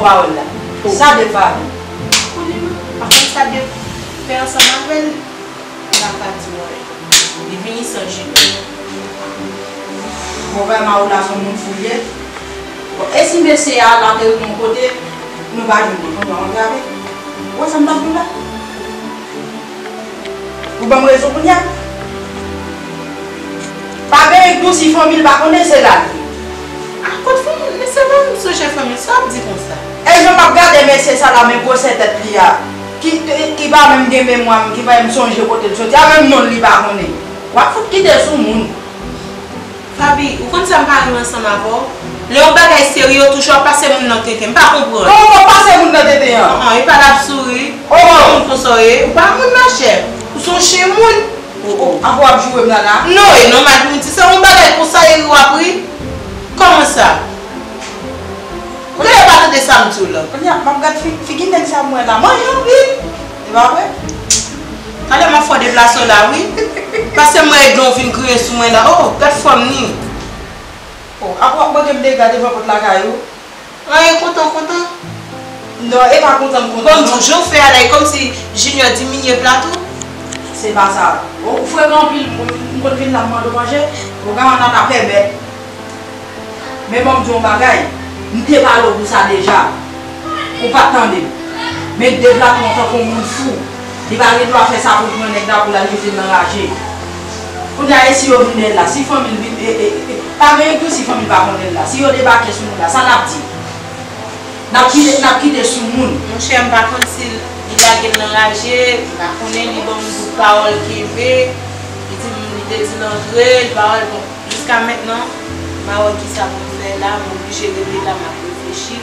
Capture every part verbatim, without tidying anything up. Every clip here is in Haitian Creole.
Pawòl la. Sa de Fabi. Kounye a, pa konn sa de fè ansanm avè l. L ap di mwen, li vini san Junior. Bon, vrèman, ou la se yon moun fou l ye. Bon, e si mesye a la te yon kote, nou pa jwenn li, kounye a, w antrave. Ou wè sa m t ap di w la? Ou ban m rezon kounye a? Pa gen tou si fanmi l pa konnen se la l ye. A kot fanmi l? Men se pa m sonje fanmi l, sa w ap di konsa? E jan m ap gade mesye sa la, men gwosè tèt li a, ki, ki pa menm gen memwa, ki pa menm sonje kote l soti, a menm non l li pa konnen. W ap fout kite sou moun. Fabi, ou konn sa m pa renmen ansanm avè w? Lè yon bagay serye, ou toujou ap pase moun nan tenten. M pa konprann. Kòman w ap pase moun nan tenten an? An, an, e pa l ap souri. Oh! Ou moun konsa w ye. Ou pa moun, machè. Ou se yon chen moun. Oh, oh. Ankò w ap joure m la, la? Non, e nòmal pou m di sa. Yon bagay konsa, e ri w ap ri? Kòman sa? Ou genlè pa tande sa m di w la. Kounye a, m ap gad fi-, figi nèg sa m wè la. Manje anpil. E pa vre? Talè m ap fè w deplase w la, wi. Paske m wè dlo w vin griyen sou mwen la. Oh, gad fòm ni. Oh, apre w ap mande m dega devan pòt lakay ou? Anyen kontan, kontan. Non, e pa kontan m kontan, non. Bon, m di w, jan w fè a la, e kòmsi Junior diminye plat ou? Se pa sa. Ou, ou frekan anpil, m, m konn vin la, m mande w manje, ou ka ann ap pèmèt. Men ban m di w yon bagay, m te pale w pou sa deja. Ou pa t tande m. Men devlate w antanke yon moun fou. Li pa gen dwa fè sa pou l pran nèg la pou l al mete l nan raje. Kounye a, e si yo vin dèyè l la, si fanmi l vin, e, e, e, pa gen tou si fanmi l pa konnen l la. Si yo debake sou nou la, sa n ap di? N ap kite, n ap kite sou moun. Monchè, m pa konn si li lage l nan raje, m pa konnen, li ban m yon bout pawòl kenbe, li di m, li te di l antre, l pa wè l, bon. Jiska mentnan, m pa wè kisa pou m fè la, m oblije rete la, m ap reflechi.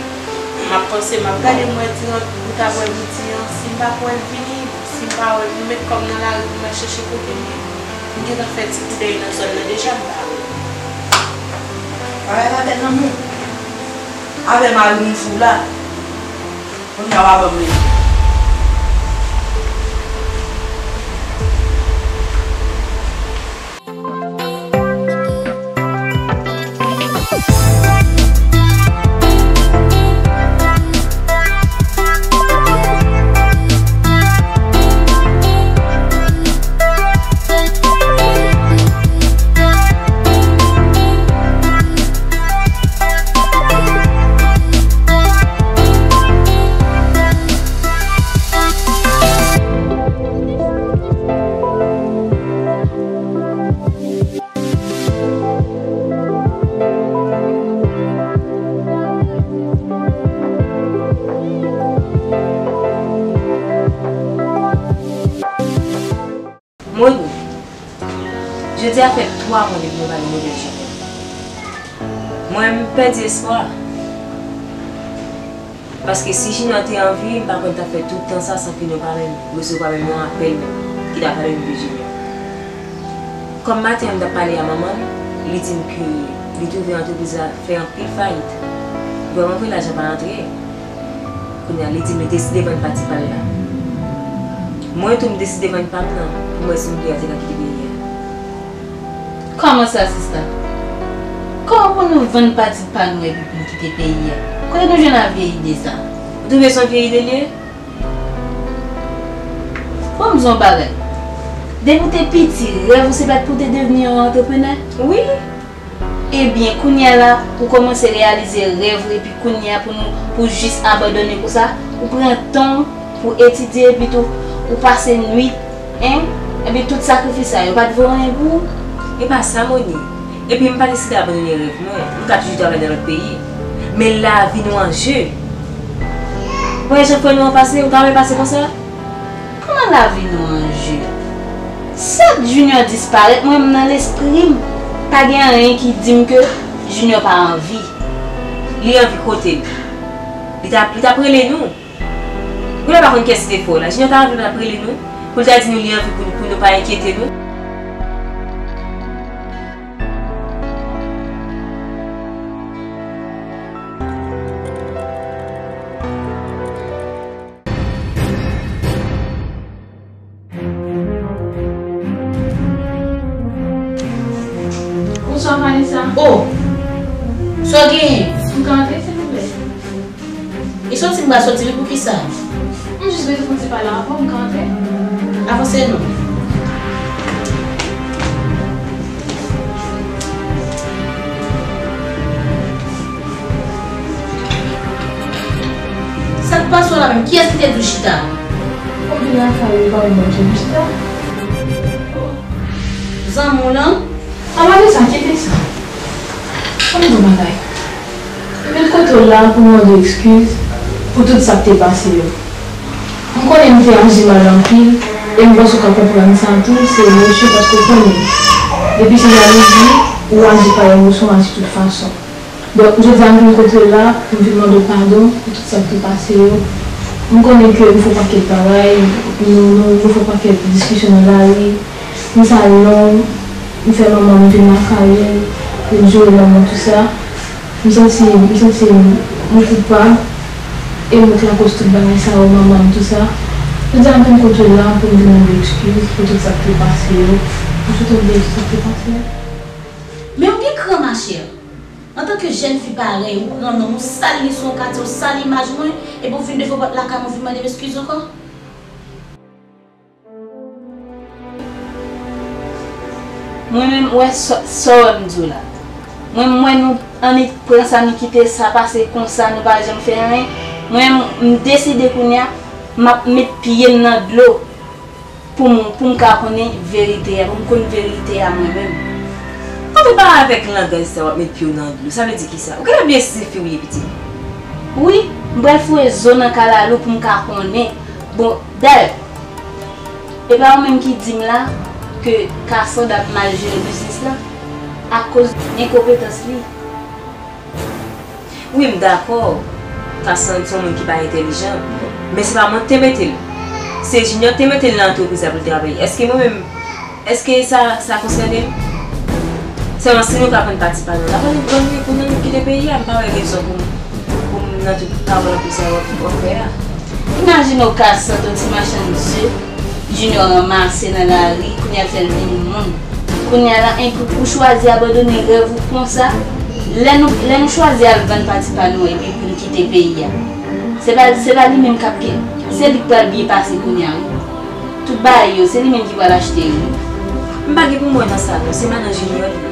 M ap panse, m ap gade, m wè ti rant bout apre midi an, si m pa kwè l vini, si m pa wè l, m met kò m nan lari pou m al chèche kote l ye. M gentan fè ti koudèy nan zòn nan deja, m pa wè l. Bagay la bèl nan men w. Avè mari moun fou la. Kounye a w a ban m rezon. Moni, jodi a fè twa mwa depi nou pa gen nouvèl Junior. Mwen, m pèdi espwa. Paske si Junior te an vi, m pa kwè l t ap fè tout tan sa san ke nou pa menm resevwa menm yon apèl ki ta pale nou de Junior. Kòm maten an m t ap pale a manman l, li di m ke li twouve antrepriz la fè anpil fayit. Vrèman vre, lajan pa antre. Kounye a, li di m li deside vann pati pa l la. Mwen tou, m deside vann pa m nan pou m wè si m vle a te ka kite peyi a. Kòman sa, sista? Kòman pou nou vann pati pa nou epi pou n kite peyi a? Kote nou jwenn a vye ide sa? Ou twouve se yon vye ide l ye? Bon, m di w yon bagay. Depi w te piti, rèv ou se pa t pou w te devni yon antreprenè? Wi. Ebyen, kounye a la, ou kòmanse reyalize rèv ou, epi kounye a pou nou, pou jis abandone konsa, ou pran tan w pou etidye, epi tou, ou pase nwit, en, epi tout sakrifis sa yo, pa t vo anyen pou ou? E pa sa, Moni. Epi m pa deside abandone rèv mwen, m ka toujou travay nan lòt peyi. Men lavi nou an je. Ou pa wè jan frè nou an pase, ou ta renmen pase konsa? Kòman lavi nou an je? Sèt Junior disparèt, mwen menm nan lespri m, pa gen anyen ki di m ke Junior pa an vi. Li an vi kote l? Li t ap, li t ap rele nou. Ou la pa konn kiyès ki te fè w la. Junior ta anvi l ap rele nou, pou l ta di nou li an vi pou, pou nou pa enkyete nou. Bonswa, Vanessa. Oh! Sa w genyen? M ka antre, silvouplè? M pa soti wi, poukisa? M jis bezwen fè yon ti pale avè w, m ka antre? Avanse non. Sa k pase w la menm? Kiyès ki te di w chita? Kòm vin lakay ou, pa wè mwen jan m chita. Zanmi w lan? Anba de sa, kite sa. Ann di yon bagay. M vin kote w la pou m mande w ekskiz pou tout sa k te pase yo. M konnen m te aji mal anpil, e m panse w ka konprann sa tou, se emosyon, paske w konnen, depi se jalouzi, ou aji pa emosyon, ou aji tout fason. Donk, jodi a, m vin kote w la pou m vin mande w padon pou tout sa k te pase yo. M konnen ke nou fè yon pakèt bagay, nou, nou, nou fè yon pakèt diskisyon nan lari. M sal non w, m fè manman m vin lakay ou, vin joure manman w, tou sa. M santi, m santi m koupab, e m k lakoz tout bagay sa yo, manman m, tou sa. Jodi a, m vin kote w la pou m vin mande w ekskiz pou tout sa k te pase yo. M swete w bliye tout sa k te pase yo. Men w gen kran, machè. Antanke jèn fi parèy ou, pran non m, ou sal li sou yon katye, ou sal imaj mwen, epi w vin devan pòt lakay mwen, ou vin mande m eskiz ankò? Mwen menm, wè sa, sa w wè m di w la. Mwen, m wè nou annik pran sa, nou kite sa pase konsa, nou pa janm fè anyen. Mwen, m deside kounye a, m ap met pye m nan dlo. Pou m, pou m ka konnen verite a, pou m konn verite a mwen menm. Kòman w pale avèk langaj sa, w ap met pye w nan dlo? Sa vle di kisa? Ou genlè byen si se fi w ye, pitit. Wi, m pral foure zo nan kalalou pou m ka konnen. Bon, dayè, e pa ou menm ki di m la ke Cassandre ap mal jere biznis la akoz enkonpetans li. Wi, m dakò. Cassandre se yon moun ki pa entèlijan. Men se pa mwen ki te mete l. Se Junior ki te mete l nan antrepriz la pou l travay. Èske mwen menm, èske sa, sa konsène m? Sèlman si nou ka pran pati pa nou, n ap annik vann wi pou nou kite peyi a. M pa wè rezon pou m, pou m nan tout pawòl anpil sa w ap, w ap fè a. Imajine w Cassandre, yon ti machann ze. Junior ranmase nan lari, kounye a l fè l vin moun. Kounye a la, enki pou chwazi abandone rèv ou konsa, lè nou, lè nou chwazi al vann pati pa nou epi pou n kite peyi a. Se pa, se pa li menm k ap gen, se li k pral byen pase kounye a wi. Tout bagay yo, se li menm ki pral achte yo wi. M pa gen pou mwen nan sa non, se madan Junior li.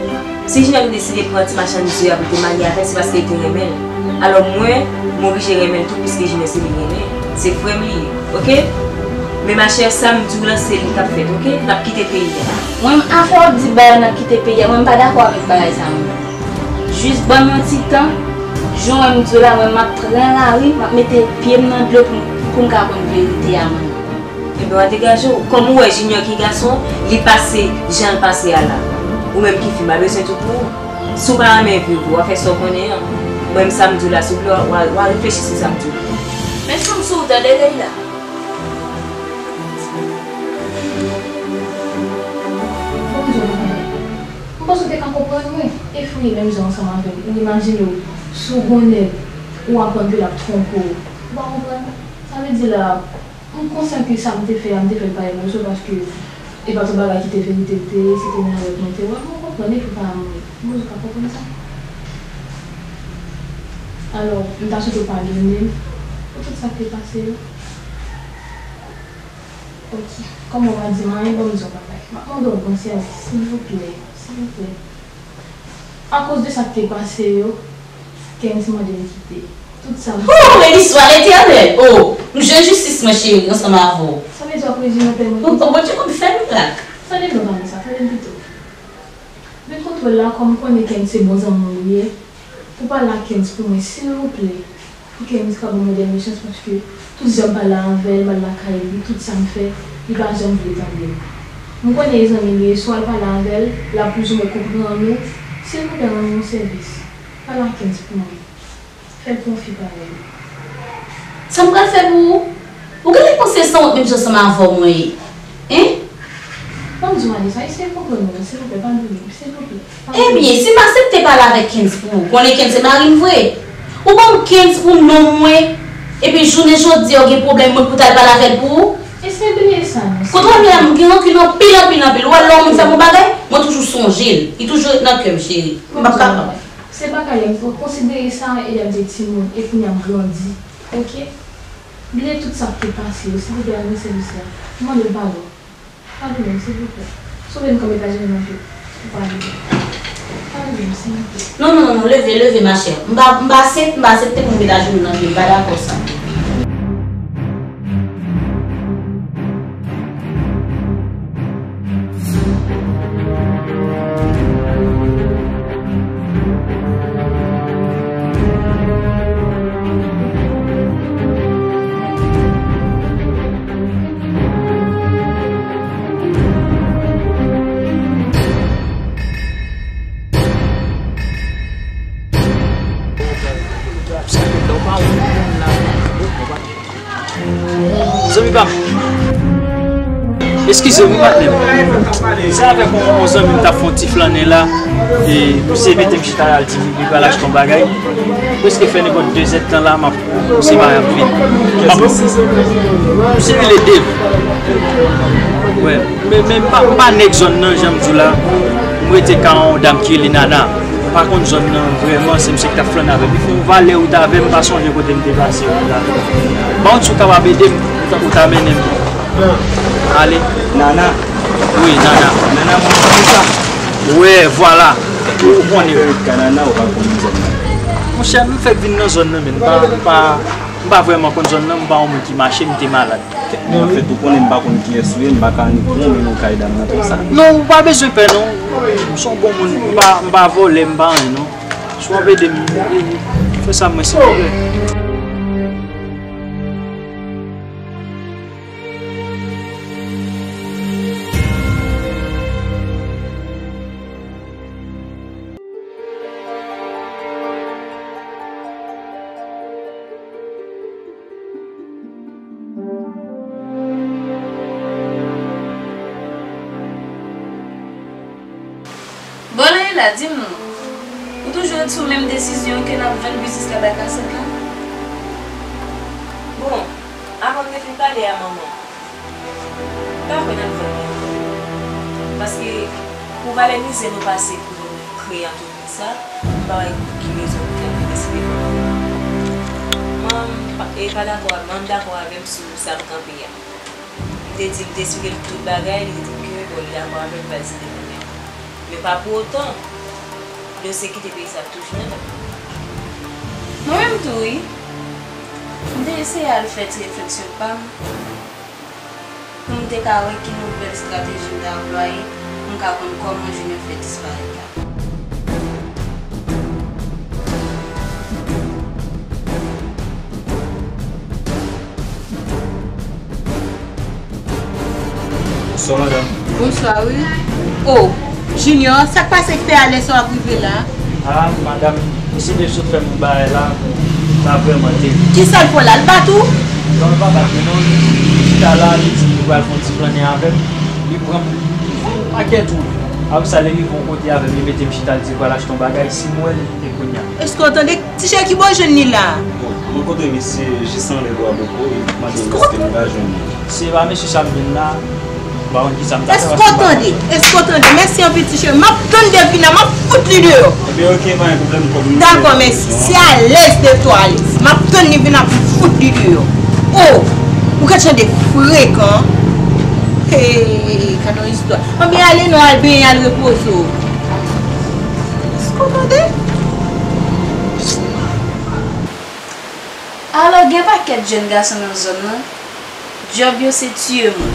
Si Junior te deside pran ti machann ze a pou l te marye avè l, se paske l te renmen l. Alò mwen, m oblije renmen l tou, piske Junior se li m renmen. Se frè m li ye, oke? Men machè, sa m di w la, se li k ap fèt, oke? N ap kite peyi a. Mwen, afè w ap di bagay n ap kite peyi a, mwen, m pa dakò avèk bagay sa a, mwen. Jis ban m yon ti tan, jan w wè m di w la, mwen, m ap pran lari, m ap mete pye m nan dlo pou m, pou m ka konn verite a, mwen. Ebyen, w a degaje w. Kòm ou wè Junior ki gason, li pase jan l pase a la. Ou menm ki fi, m pa bezwen tou pou ou. Si w pa renmen viv, w a fè sa w konnen an. Mwen, m sa m di w la, souple, w a, w a, w a reflechi sou sa m di w la. Men fanm sou ou tande Leila. Bon, m di w, m panse w te ka konprann mwen. E fouye menm jan ansanm avè m. Ou imajine w, si w gon nèg, ou aprann ke l ap twonpe w. Ou pa konprann? Sa vle di la, m konsyan ke sa m te fè a, m te fè l pa emosyon, paske e pa t yon bagay ki te verite l te ye, se te nan rèv mwen te wè. Mwen konprann, e pou pa mwen. Mwen, ou ka konprann sa. Alò, m ta swete w padone m pou tout sa k te pase yo. Ok. Kòm ou pa di m anyen, ban m di w yon bagay. M ap mande w yon sèvis, silvouplè, silvouplè. Akoz de sa k te pase yo, Kenz mande m kite. Tout sa m... Oh, men listwa Letènèl! Oh, m jwenn jistis mwen, cheri, ansanm avè w. Sa vle di w ap rejwenn pè mwen konsa? Oh, Bondye konn fè mirak. Tande m non, Vanessa, tande m pito. Vin kontwòl la, kòm m konnen Kenz se bon zanmi w li ye, pou pale ak Kenz pou mwen, silvouplè. Pou Kenz ka ban mwen dènye chans, paske tout jan m pale avè l, m al lakay li, tout sa m fè, li pa janm vle tande m. M konnen e zanmi l ye, si w al pale avè l, l ap plizoumwen konprann ou. Silvouplè, rann mwen yon sèvis. Pale ak Kenz pou mwen. Fè l pou yon fi parèy ou. Sa m pral fè pou ou? Ou genlè panse sanwont menm jan ansanm avè w mwen ye. Hein? Ban m di w, Vanessa, eseye konprann mwen, silvouplè, padone m, silvouplè. Ebyen, si m aksepte pale avèk Kenz pou ou, konnen Kenz se mari m vre. Ou ban m Kenz pou non mwen, epi jounen jodi a ou gen pwoblèm mwen pou t al pale avè l pou ou? Eseye bliye sa non. Kote w ye la, m gen rankìn anpil, anpil, anpil. Ou wè lè yon moun fè m yon bagay, mwen toujou sonje l. Li toujou ret nan kè m, cheri. M p ap kapab. Se bagay, konsidere sa, e lè m te timoun, e kounye a m grandi. Ok? Bliye tout sa k te pase yo, silvouplè, al nan sèvis la. M mande w padon. Padone m, silvouplè. Sove m kanpe pa jwenn nan pye. Ou padone m. Padone m, silvouplè. Non, non, non, non, leve, leve, machè. M pa, m pa aksep-, m pa aksepte pou m ret ajenou nan pye, m pa dakò sa. Zanmi pa m. Eskize m, wi, patnè m. Se avèk yon, yon zanmi m t ap fè yon ti flannen la. E misye mete m chita la, l di li pral achte yon bagay. Prèske fè nenpòt de zèdtan la, m ap, misye pa ap vin. M ap, misye vin ede m. Wè. Men, men m pa, m pa nèg zòn nan, jan m di w la. M rete ka yon dam ki rele Nana. M pa konn zòn nan vrèman, se misye ki t ap flannen avè m. Li fè yon valè wout avè m, m pa sonje kote m te pase wout la. M pa konn si w kapab ede m, ou ta, ou ta mennen m. Ale. Nana. Wi, Nana. Nana, mwen konn sa. Wè, vwala. Ou, ou konnen. Ou fè wout ka Nana, ou pa konn zòn nan. Monchè, m fèk vin nan zòn nan, men m pa, m pa, m pa vrèman konn zòn nan, m pa yon moun ki mache, m te malad. Anfèt, ou konnen m pa konn kiyès ou ye, m pa ka annik pran w mennen w kay dam nan konsa. Non, ou pa bezwen pè non. M se yon bon moun, m pa, m pa vòlè, m pa anyen non. Si w ap ede m, fè sa mwen, silvouplè. Bon, Leila, di m non, ou toujou ret sou menm desizyon ke n ap vann biznis la bay kasèt la? Bon, avan m te fin pale a manman m, m pa kwè n ap vann li. Paske pou valè mizè nou pase pou nou kreye antrepriz sa, m pa wè ki rezon pou fè m te deside vann li. Manman m pa, e pa dakò, manman m dakò avè m sou sa m kanpe a. Li te di, li te esplike m tout bagay, li te di m ke, bon, li dakò avè m, li pa deside vann li ankò. Men pa pou otan, dosye kite peyi sa ap toujou nan men m. Mwen menm tou, wi. M te eseye al fè ti refleksyon pa m, pou m te ka wè ki nouvèl estrateji m ta anplwaye, pou m ka konn kòman Junior fè disparèt la. Bonswa, madanm. Bonswa, wi. O, Junior, sa k pase k fè a lè sa w ap rive la? A, madanm, misye te sot fè m yon bagay la, m pa vrèman te. Kisa l fè w la? L bat ou? Non, l pa bat mwen, non. Li chita la, li di m li pral fè yon ti flannen avè m. Li pran m, li fè m yon pakèt wout. Apre sa, li rive yon kote avè m, li mete m chita, li di l pral achte yon bagay. Si m wè l, e kounye a. Èske w tande? Ti chè, ki bò w jwenn li la? Bon, mwen kontre misye jis anlè Bwaboko, e mande m èske m ka jwenn li. Se pa mesye sa m jwenn la, m pa konn kisa m ta fè. Èske w tande? Èske w tande? Mèsi anpil, ti chè. M ap tann depi la, m ap fout li deyò. Ebyen, oke, pa gen pwoblèm, kòm nou dakò, mèsi. Se alèz de twa, alèz. M ap tann li vin, ap fout li deyò. O, ou ka tande frekan. Hey, gade yon istwa. Anben, ale non, al benyen, al repoze w. Èske w tande? Alò, gen pakèt jèn gason nan zòn nan, djòb yo se tiye moun,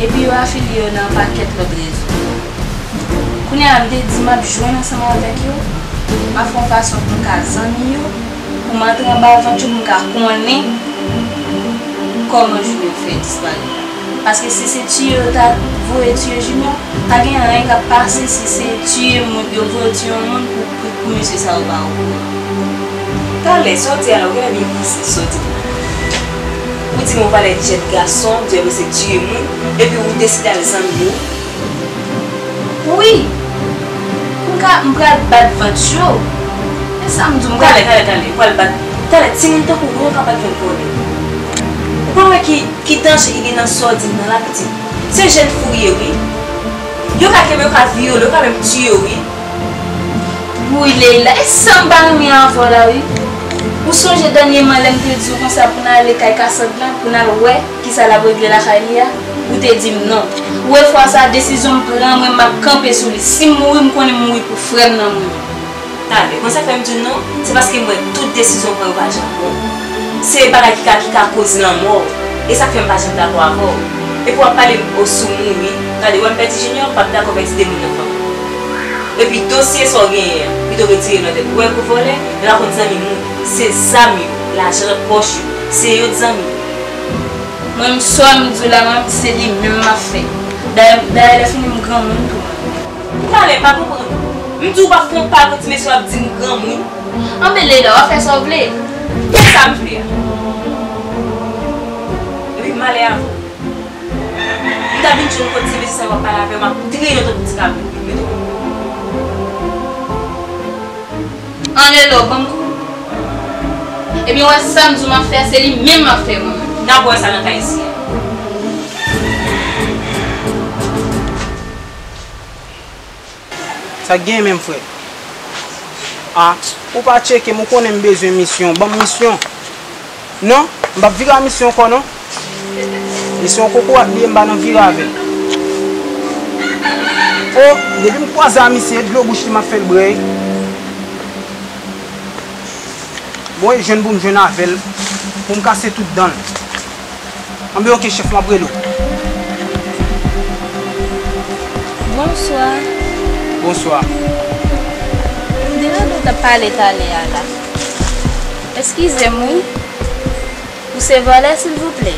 epi yo afilye yo nan pakèt lòt rezo. Kounye a, m te di m ap jwenn ansanm avèk yo, m ap fè yon fason pou m ka zanmi yo, pou m antre anba vant yo, pou m ka konnen kòman Junior fè disparèt la. Paske si se tiye yo ta voye tiye Junior, pa gen anyen k ap pase si se tiye moun, yo voye tiye yon moun pou, pou, pou mesye sa yo pa okouran. Talè, sa w di a la, ou genlè byen panse sa w di la. Ou di m yon valè jèn gason, di yo se tiye moun, epi ou deside al zanmi yo. Wi! M ka, m pral bat vant yo. E sa m di w, m pral. Talè, talè, talè, ou pral bat. Talè, timoun tankou ou, yo ka bat vant vòlè. Ou pa wè ki, ki danje ki gen nan sa w di m nan la, pitit? Se jèn fou w ye, wi. Yo ka kenbe, yo ka vyole, yo ka menm tiye w, wi. Wouyy, Leila, e sa m pa renmen avè w la, wi. Ou sonje dènyèman lè m te di w konsa pou n ale kay Kasandra pou n al wè kisa l ap regle lakay li a? Ou te di m non. Ou wè fwa sa a, desizyon m pran, mwen m ap kanpe sou li. Si m mouri, m konnen m mouri pou frè m nan mouri. Talè, konn sa k fè m di w non? Se paske m wè tout desizyon w pran yo pa janm bon. Se bagay ki ka, ki ka koz lanmò w. E sa k fè m pa janm dakò avè w. Epi w ap pale m o sou mouri. Gade, w wè m pèdi Junior, m p ap dakò pèdi de moun nan fanmi. Epi dosye sa w genyen an, pito retire nan tèt ou. Ou wè kou vòlè, yo pa konn zanmi moun. Se zam yo, lajan nan pòch yo. Se yo k zanmi w. Mwen, m swa m di w la, mwen, se li menm m ap fè. Dayè, dayè, lè fini, m granmoun tou, mwen. Talè, m pa konprann. M di w pa fè yon pa pou ti mesye w ap di m granmoun. Anben, Leyla, w ap fè sa w vle. Fè sa m vle a. Epi m ale avè w. M ta vin jwenn kote ti mesye sa yo ap pale avè m, m ap trennen w tankou ti kabrit. Mete w. Ann elo, ban m kou. Ebyen, w wè sa m di w m ap fè a, se li menm m ap fè mwen menm. N ap wè sa nan kay isi a. Sa k genyen menm, frè? A, ou pa tcheke m, ou konnen m bezwen misyon. Ban m misyon. Non, m p ap vire a misyon ankò non. Misyon kokorat li ye, m pa nan vire avè l. O, depi m kwaze a misye, dlo bouch li m ap fè l brèy. Bon, e jwenn pou m jwenn avè l, pou m kase tout dan l. Anben, oke, chèf, m ap rele w. Bonswa. Bonswa. M te tande w t ap pale talè a la. Eskize m, wi. Ou se vòlè, silvouplè?